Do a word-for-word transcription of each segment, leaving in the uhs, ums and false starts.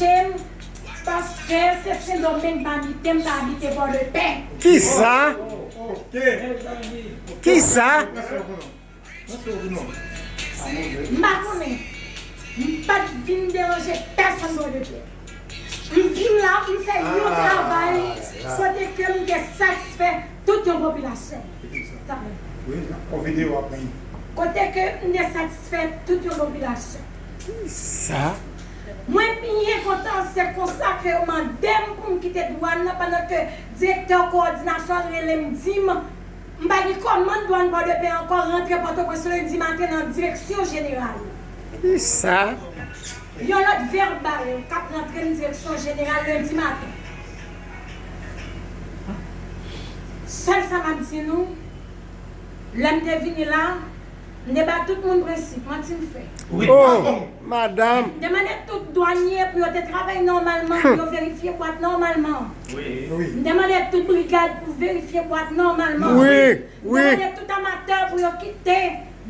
m, paske se Sendomeng m abite, m pa abite Pòdepè. Kisa? Kisa? M pa konnen. M pa t vin deranje pèsonn Pòdepè. M vin la, m fè yon travay kote ke m te satisfè tout yon popilasyon. Kote ke m te satisfè tout yon popilasyon. Kisa? Mwen byen kontan, se konsa ke yo mande m pou m kite dwàn nan, pandan ke direktè kowòdinasyon an rele m, di m, m pa gen kòmann dwàn Pòdepè ankò, rantre Pòtoprens lendi maten nan direksyon jeneral. Kisa? Yon lòt vèbal k ap rantre m direksyon jeneral lendi maten. Sèl sa m ap di nou, lè m te vini la, m te ba tout moun prensip, manti m fè. Oh, madanm. M te mande tout dwanye pou yo te travay nòmalman, pou yo verifye bwat nòmalman. M te mande tout brigad pou verifye bwat nòmalman. M te mande tout amatè pou yo kite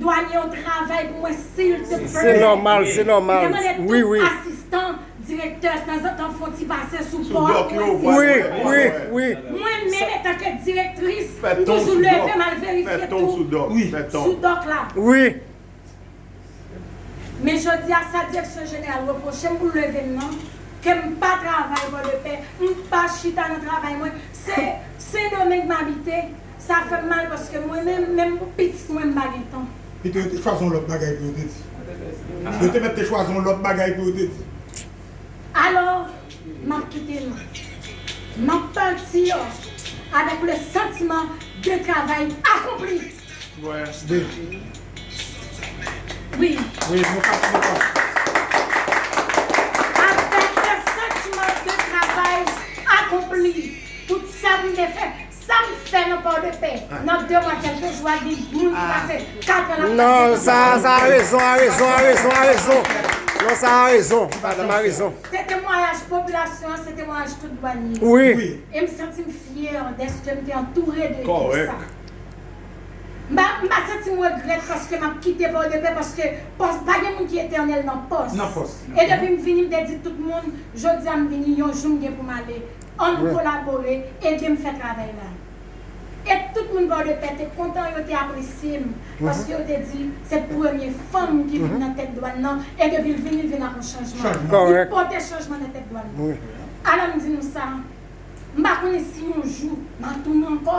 dwanye yo travay pou mwen, silteple. Se nòmal, se nòmal. M te mande tout asistan direktè, tanzantan, fè yon ti pase sou pò a pou mwen, silteple. Wi, wi, wi. Mwen menm, antanke direktris, m toujou leve m al verifye tou sou dòk la. Wi. Men jodi a, sa direksyon jeneral repwoche m pou l leve m nan, ke m pa travay Pòdepè, m pa chita nan travay mwen. Se Sendomeng m abite, sa fè m mal paske mwen menm, menm pou pitit mwen, m pa gen tan. Pito yo te chwazi yon lòt bagay pou yo te di. Yo te mèt te chwazi yon lòt bagay pou yo te di. Alò, m ap kite nou. M ap pati avèk le sentiment de travail accompli. Wi. Wi. Wi, nou pa, nou pa. Avèk le sentiment de travail accompli. Tout sa m te fè, sa m fè nan Pòdepè, nan de mwa kèlke jou a, gen moun ki pase kat an l ap Non, sa, sa a rezon, a rezon, a rezon, a rezon. Non, sa a rezon. Madanm a rezon. Se temwayaj popilasyon an, se temwayaj tout dwanye. Wi. E m santi m fyè dèske m te antoure de ekip sa. M pa, m pa santi m regrèt paske m ap kite Pòdepè, paske pòs, pa gen moun ki etènèl nan pòs. Nan pòs. E depi m vini, m te di tout moun, jodi a m vini, yon jou m gen pou m ale. Ann kolabore, ede m fè travay la. E tout moun Pòdepè te kontan, yo te apresye m, paske yo te di, se premye fanm ki vin nan tèt dwàn nan, e depi l vin, li vin ak yon chanjman. Li pote chanjman nan tèt dwàn nan. Alò m di nou sa, m pa konnen si yon jou m a tounen ankò,